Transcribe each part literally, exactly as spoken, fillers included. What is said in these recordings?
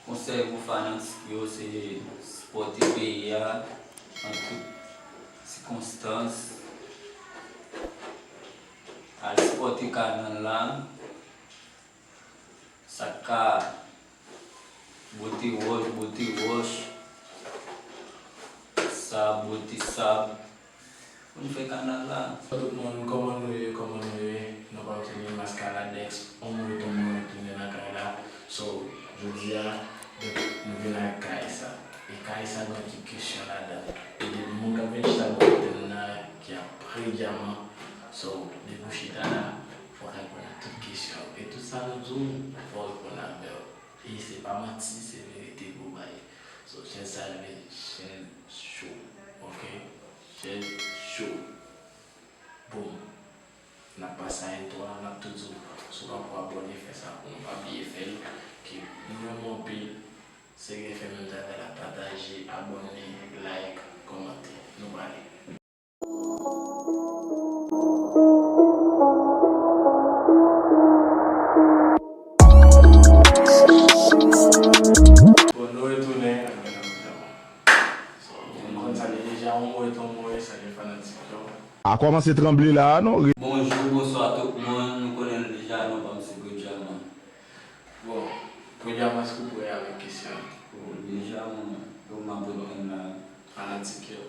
Konsèy pou fanatik yo se sipòte peyi a nan tout sikonstans. Al sipòte kanal la. Sa k ka bote wòch, bote wòch. Sab, bote sab. Pou n fè kanal la. Tout moun, kòman nou ye, kòman nou ye? Nou pa retounen Maskaladex, on mwen tou, mwen retounen nan kay la. So, jodi a, nou vin ak kay sa. E kay sa gen ti kesyon ladan. E depi moun k ap vin chita bò kote m nan, ki ap pre dyaman. So, depi w chita la, fò w ka reponn a tout kesyon. E tout sa nou di w, fò w reponn avè w. E se pa manti, se verite pou bay. So, chèz sa rele chèz cho. Ok? Chèz cho. Boom. N ap pase a entwo a, n ap tou di w, si w pako abòne, fè sa pou nou. Pa bliye fè l, ke nou renmen w anpil. Serye fè menm travay la, pataje, abòne, like, kòmante. Nou prale. Bon, nou retounen ak Bèl Akonplisman. So, nou konn sa li deja, yon mo etan mo, salye fanatik yo. A kòmanse tranble la a, non? Bonjou, bonswa tout moun. Nou konnen l deja, non pa m se Bredjaman. Bon, Bredjaman, èske w prè avèk kesyon an? Bon, deja, mwen, yo m ap reponn la. Fanatik yo,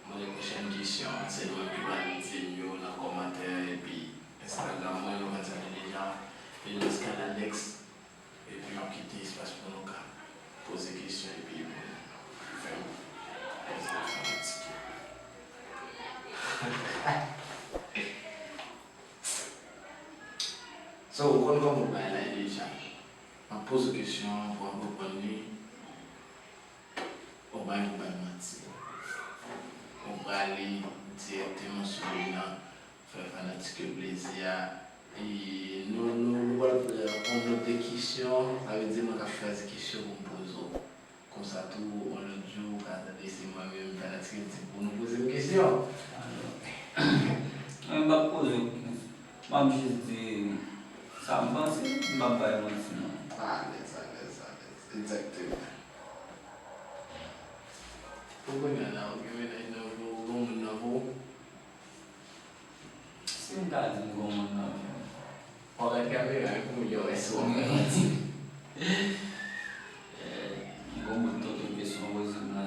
mwen gen pwochèn kesyon an, se nou menm ki pral di m yo nan kòmantè epi Instagram mwen, nou konn sa li deja, Enos Canalex. Epi m ap kite espas pou nou ka poze kesyon epi pou nou fè m poze fanatik yo. So, ou konn kòman bagay la ye deja. M ap poze w kesyon an pou w ap reponn li. Ou pa gen pou bay manti. Ou prale dirèkteman sou li nan fè fanatik yo plezi a. E nou, nou, nou pral fè yon lòt de kesyon. Sa vle di mwen k ap chwazi kesyon pou m poze w. Konsa tou, yon lòt jou, ou ka tande se mwen menm fanatik yo di pou nou poze m kesyon. Mwen m p ap poze w kesyon. M ap jis di sa m panse, m p ap bay manti non. Alèz, alèz, alèz. Egzakteman. Pou kounye a la, ou gen mennaj nan vi w, ou gen moun nan vi w. Si m ta di m gen moun nan vi m. Fò w gad kamera wi pou moun yo wè si w ap fè manti. Eh, m gon bout tonton kesyon w poze m la.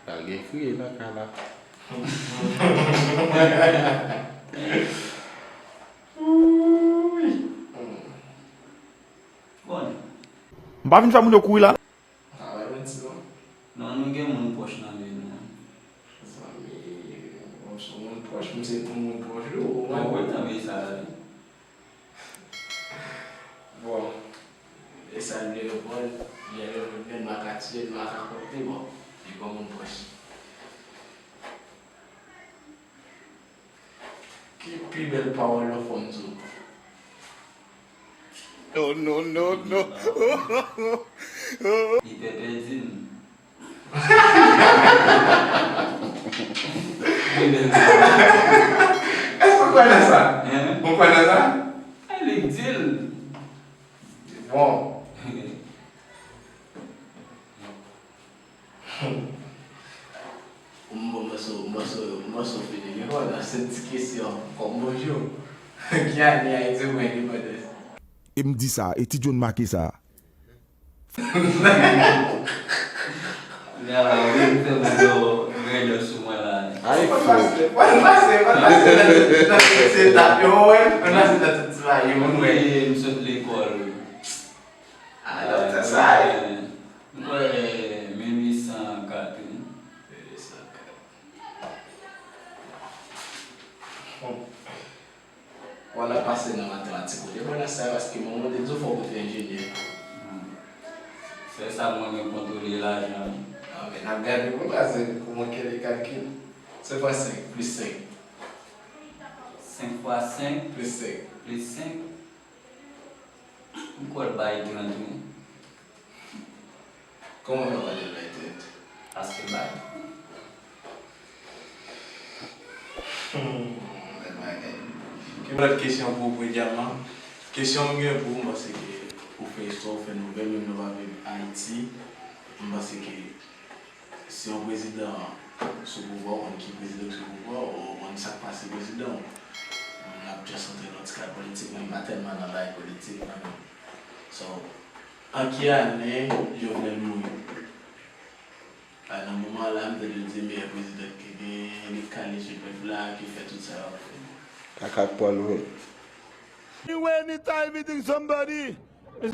Pral gen kriye nan kay la. Bon. M pa vin fè moun yo kouri la. Travay mwen di non. Non, nou gen moun pwòch nan vi nou. Zanmi, bon, se moun pwòch, m se pou moun pwòch wi, ou wè. Bon, wè tanbe sa la wi. Bon, e sa l vle reponn, lè reponn men nou a ka tiye, nou a ka konte, bon, li pa moun pwòch. Ki pi bèl pawòl yon fanm di w? Non, non, non, non. Li pè pèdi m. Pi bèl pawòl. Èske w kwè nan sa? Hein? Ou kwè nan sa? Ay, li di l. Bon. Ou m bon mòso, mòso, mòso fini. Men bon, nan se ti kesyon kòm bonjou. Ki ane Ayiti pran endepandans? E m di sa, e ti John make sa. Kounye a la, wi, m fè moun yo grandè sou mwen la. Ay, fò. Pase, pase, pase nan tout ti etap yo, wè. Pase nan tout ti bagay yo, moun wè. Wi, m sot lekòl. Alò, sa, sa, m kwè mil uit san kat, wi. Mil uit san kat. Bon. Bon, n ap pase nan matematik. Ou te bon nan sa, paske manman w te di w fòk ou te enjenyè. Hmm. Sèl sa m renmen kontwole lajan. Ah, men n ap gade pou n pase kòman kèl e kalkil. Senk fwa senk plis senk. Senk fwa senk plis senk. Plis senk. M kwè l bay trant, wi. Kòman fè w pa di l bay trant? Paske l bay. Hmm, bèl bagay. Ki lòt kesyon pou w, Bredjaman? Kesyon m gen pou ou, m panse ke ou fè istwa, ou fè nouvèl, menm lè w pa viv Ayiti, m panse ke si yon prezidan sou pouvwa, ou konn ki prezidan ki sou pouvwa, ou konn sa k pase prezidan w. N ap just antre nan ti kad politik, mwen m pa tèlman nan bagay politik, mwen menm. So, an ki ane Jovenel mouri? A, nan moman la, m tande yo di meyè prezidan ki gen, li kale sou pèp la, ki fè tout sa yo ap fè. Kaka k pral vre. Anyway, anytime meeting somebody. Bon,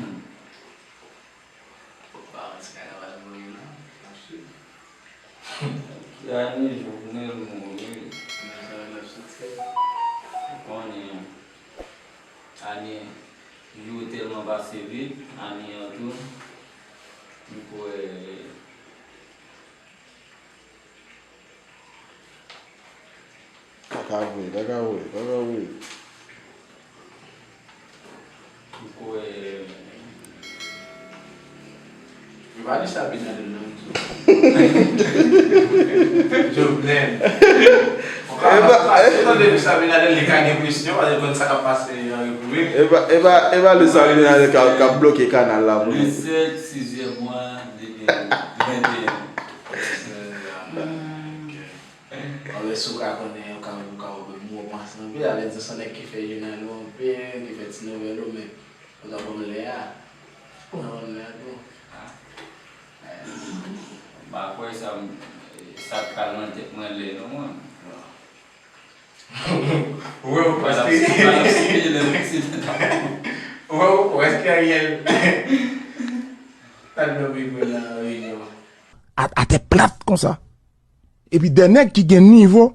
pa yon ti kaka pral vre la, n ap swiv. Ki ane Jovenel mouri? Nan sa yo n ap soti. Ou konnen, ane, jou yo tèlman pase vit, ane an tou. M kwè. Kaka vre, kaka vre, kaka vre. M kwè. Yo pa di sa Bin Laden nan tou. Jovenel. Ou ka pase tande Bin Laden, li ka gen presyon, paske l konn sa k ap pase an repiblik. E pa, e pa, e pa Bin Laden k ap, k ap bloke kanal la pou nou. Le sept, sizyèm mwa, de mil venteyen. Anben, si w ka konnen, ou ka, ou ka wè m wè w panse anpil, avè di se yon nèg ki fè jounal yo anpil, ki fè ti nouvèl yo, men ou ka ban m lè a. Ou ka ban m lè a tou. M pa kwè sa, m, sa k pral nan tèt mwen lè non, mwen. Ou wè ou prèske. Ou wè ou prèske Ariel t al dòmi vre nan reyinyon an. A, atè plat konsa. Epi de nèg ki gen nivo,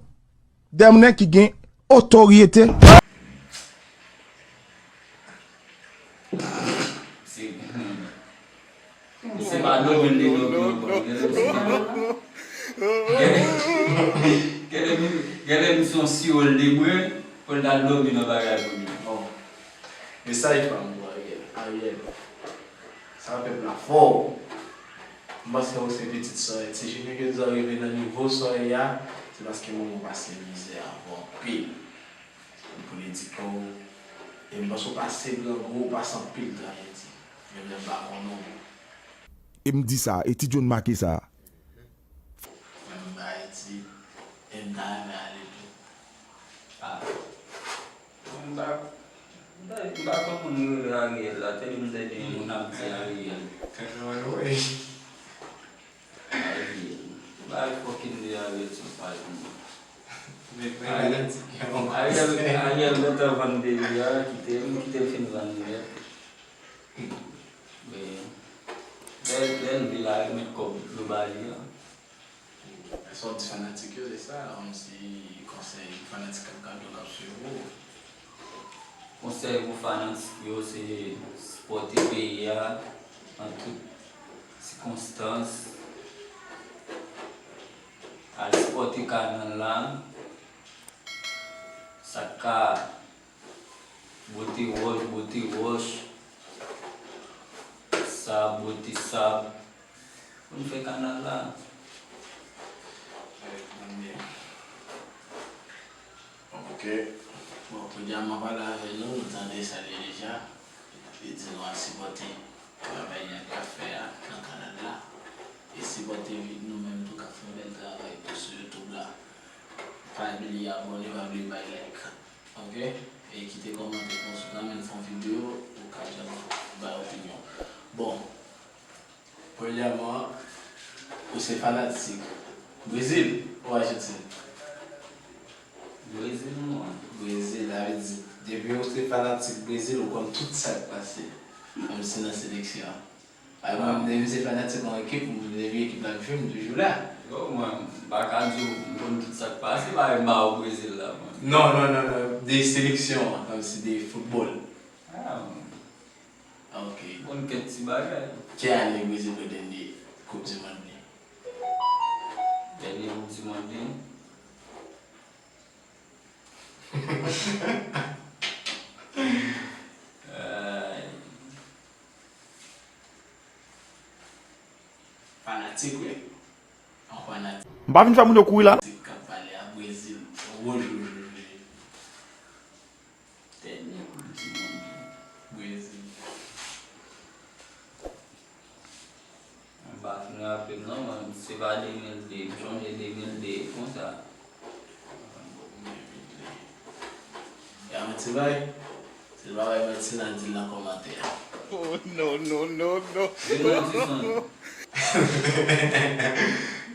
de nèg ki gen otorite. Se, se pa dòmi l te dòmi non, bro. Genlè m si, genlè, genlè m, genlè m si yon siwo l te bwè, pou l t al dòmi nan bagay pou li. Bon. Mesaj pa m pou Ariel. Ariel. Sa pèp la fò. M panse ou se pitit Sorèl. Si Jimmy Kenzo rive nan nivo Sorèl a, se paske manman w pase mizè avè w anpil. Pou li di ke w, e m panse w pase grangou, w pase anpil trajedi. Menm lè m pa konnen w. E m di sa, e Ti John make sa. Mwen m pa Ayiti, e m ta renmen ale tou. Ah. Mwen m pa, m pa, m pa konn moun yo rele Ariel la, tèlman m tande yon moun ap di Ariel. Kaka anyway. Ariel. Bay fucking de Ariel sou paj mwen. Ariel, Ariel, Ariel gentan vann peyi a, kite m, kite l fin vann li a. Men, lè, lè l vle la, remèt kòb yo ba li a. Sa w di fanatik yo, se sa, kòmsi konsèy pou fanatik k ap gade w, k ap swiv ou. Konsèy pou fanatik yo, se sipòte peyi a nan tout sikonstans. Al sipòte kanal la. Sa k ka bote wòch, bote wòch. Sab, bote sab. Pou n fè kanal la. Ok. Bon, Pou Dyaman pale avè nou, nou tande sa li deja. Li di nou al sipòte travay nèg k ap fè a nan kanal la. E sipòte nou menm tou k ap fè yon bèl travay tou sou YouTube la. Pa bliye abòne, pa bliye bay like. Ok? E kite kòmantè pou w sou la, men fè yon videyo, ou ka jan bay opinyon. Bon, premyèman, ou se fanatik Brezil ou Ajantin? Brezil, mwen. Brezil, sa vle di, depi ou se fanatik Brezil, ou konn tout sa k pase, menm si nan seleksyon an. Ay, mwen, depi m se fanatik yon ekip, m, depi ekip la ap jwe, m toujou la. Yo, mwen, m pa ka di w m konn tout sa k pase, parèy m pa wè Brezil la, mwen. Non, non, non, non, de seleksyon an, kòmsi de foutbòl. Ah, mwen. Ah, ok. M konn kèk ti bagay. Ki ane Brezil fè dènye Koup di Mond li? Dènye Koup di Mond li? Ay. Fanatik, wi. Yon fanatik. M pa vin fè moun yo kouri la. K ap pale a Brezil. Wouj, wouj, wouj, wouj. Dènye Koup di Mond. Raple m non, mwen, se pa de mil de, m chonje de mil de konsa. Ya, mwen ti bay. Se pa bay mèt Sina di l nan kòmantè. Oh, no, no, no, no. Di nou ti son.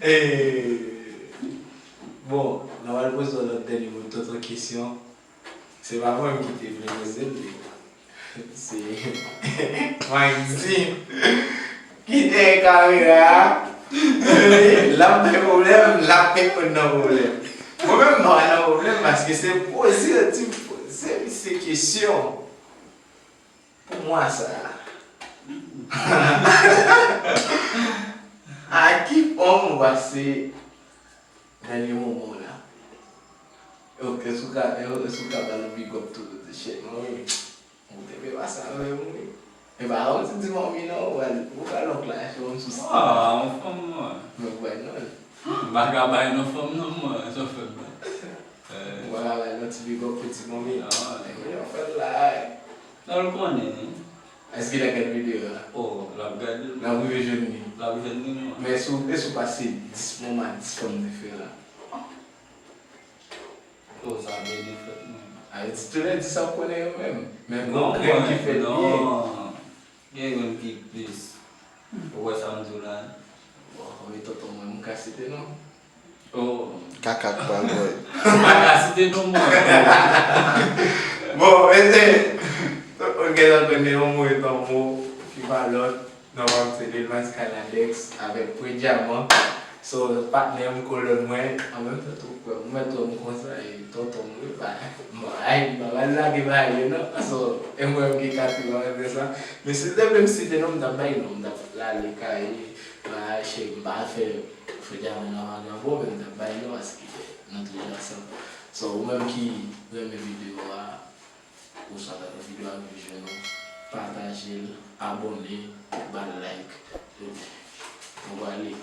Eh, bon, n ap al poze yon lòt dènye moun tonton kesyon. Se pa mwen menm ki te vle poze l li. Se Maxi ki dèyè kamera a. L ap bay pwoblèm, l ap met moun nan pwoblèm. Mwen menm, m pa nan pwoblèm paske se poze yo di m poze misye kesyon. Pou mwa sa a, a ki fòm ou pase dènye moman w la? Yo, èske w ka, èske w ka ba nou big up tou, shit, mwen, wi. Ou te vle pase avè m, wi. E pa yon ti di manmi non, ou al, ou al lòk la, se yon sou Ah, yon fanm, mwen. Mwen bay non. M pa ka bay non fanm non, mwen, sa fè m la. Eh. Ou pa ka bay non ti big up pou ti manmi. Ah, ouais. Mwen, yon fèt la, eh. Non, l konnen, wi. Èske l ap gade videyo a? Oh, l ap gade l. L ap rive jwenn li. L ap jwenn li, mwen. Men si w, si w pase dis moman, dis fanm diferan. Oh, sa byen defèt, mwen. A, yo di tou lè di sa w konnen yo menm. Men gon grenn ki fèt byen. Non, gen grenn ki plis. Ou wè sa m di w la? Bon, wi, tonton mwen, m ka site non. Oh. Kaka k pral bòy. M pa ka site non, mwen. Bon, mesye, tonton gen nan konnen yon mo etan mo, ki pa lòt. Non, mwen se Lil Mas Kanadex avèk Pre Dyaman. So, patnè m, kolòn mwen, an menm tan tou kwè m, mwen tou m konsa, e tonton m, wi, pa, bon, ay, m pa pral lage bagay yo, non. So, e mwen m gen kati mwen renmen sa. Men si te vle m site non, m t ap bay non, m t ap lale kay, bay, che, m pa fè Pre Dyaman nan vagan, bon, men m t ap bay non, paske nou toujou ansanm. So, ou menm ki renmen videyo a, Ou sa ta fè videyo a vin jwenn ou, pataje l, abòne, ba l like. Epi, nou prale.